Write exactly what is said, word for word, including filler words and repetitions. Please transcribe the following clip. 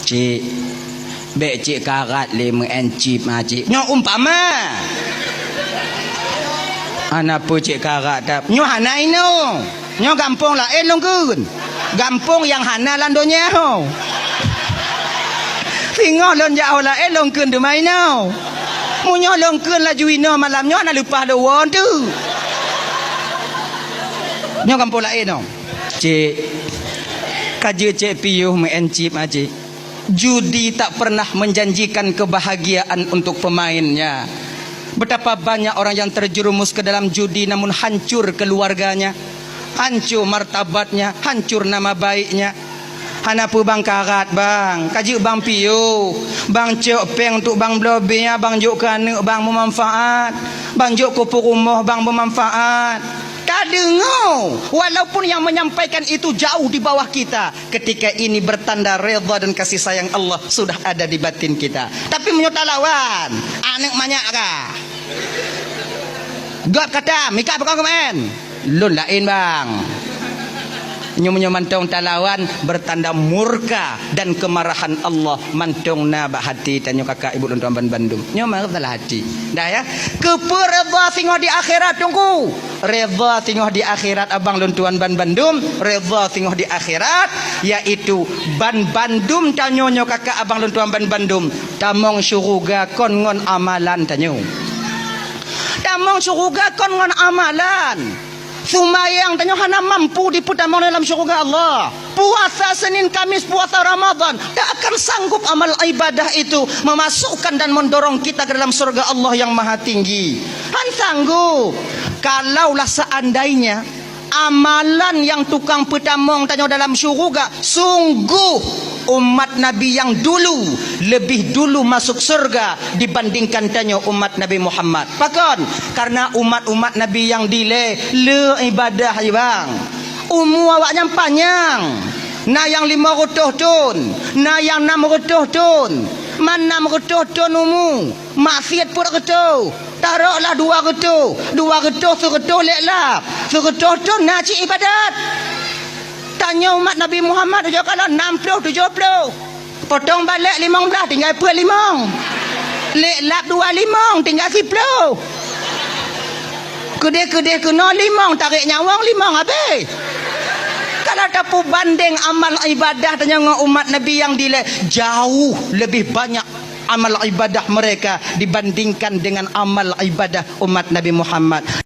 Cik, bèk cik karat lé meu'en chip ma cik. Nyoe umpama. Hana peue cik karat tap. Nyoe hana inoe. Nyoe gampông laén lôn kheun. Gampông nyang hana lam donya ho. Singoh lôn jak ho laén lôn kheun teuma inoe. Meunyoe lôn kheun laju inoe malam nyoe hana leupah lôn woe teuk. Nyoe gampông laén nyoe. Cik, ka jeuet cik piôh meu'en chip ma cik. Judi tak pernah menjanjikan kebahagiaan untuk pemainnya. Betapa banyak orang yang terjerumus ke dalam judi namun hancur keluarganya, hancur martabatnya, hancur nama baiknya. Hana peue bang karat bang, ka jeuet bang piôh, bang cok péng untuk bang bloe bia, bang jok keu aneuk bang beumanfaat, bang jok keu peurumoh bang beumanfaat. Tadeungoe, walaupun yang menyampaikan itu jauh di bawah kita, ketika ini bertanda redha dan kasih sayang Allah sudah ada di batin kita. Tapi meunyoe talawan, aneuk manyak kah? Göt kata, mika pakon keumaén? Lôn laén bang. Nyoe meunyoe mantong talawan, bertanda murka dan kemarahan Allah mantong na bak hati tanyoe kakak ibu lôn tuan ban bandum. Nyoe masalah hati. Dah ya. Keupeue redha singoh di akhirat teungku? Redha singoh di akhirat abang lôn tuan ban bandum, redha singoh di akhirat, yaitu ban bandum tanyoe nyoe kakak abang lôn tuan ban bandum, tamong syuruga kon ngon amalan tanyoe. Tamong syuruga kon ngon amalan. Seumayang tanyoe hana mampu dipeutamong dalam syuruga Allah. Puasa Senin Kamis, puasa Ramadan, tak akan sanggup amal ibadah itu memasukkan dan mendorong kita ke dalam surga Allah yang Maha Tinggi. Han sanggup. Kalaulah seandainya amalan yang tukang peutamong tanyoe dalam syuruga, sungguh umat Nabi yang dulu lebih dulu masuk surga dibandingkan tanyoe umat Nabi Muhammad. Pakon? Karena umat-umat Nabi yang dilée le ibadah, bang. Umu awaknyan panyang. Na nyang limong reutôh thon, na nyang nam reutôh thon. Man nam reutôh thon umu, maksiet peuet reutôh. Taroklah dua reutôh, dua reutôh seureutôh lek lap. Seureutôh thon na cit ibadat. Tanyoe umat Nabi Muhammad ujoe kalon nam ploh tujoh ploh. Potong balek limong blaih, tinggai peuet limong. Lek lap dua limong, tinggai siploh. Keudeh-keudeh keunoe limong, tarek nyawöng limong habéh. Kalau tapeubandeng amal ibadah tanyoe ngon umat Nabi nyang dilée, jauh lebih banyak amal ibadah mereka dibandingkan dengan amal ibadah umat Nabi Muhammad.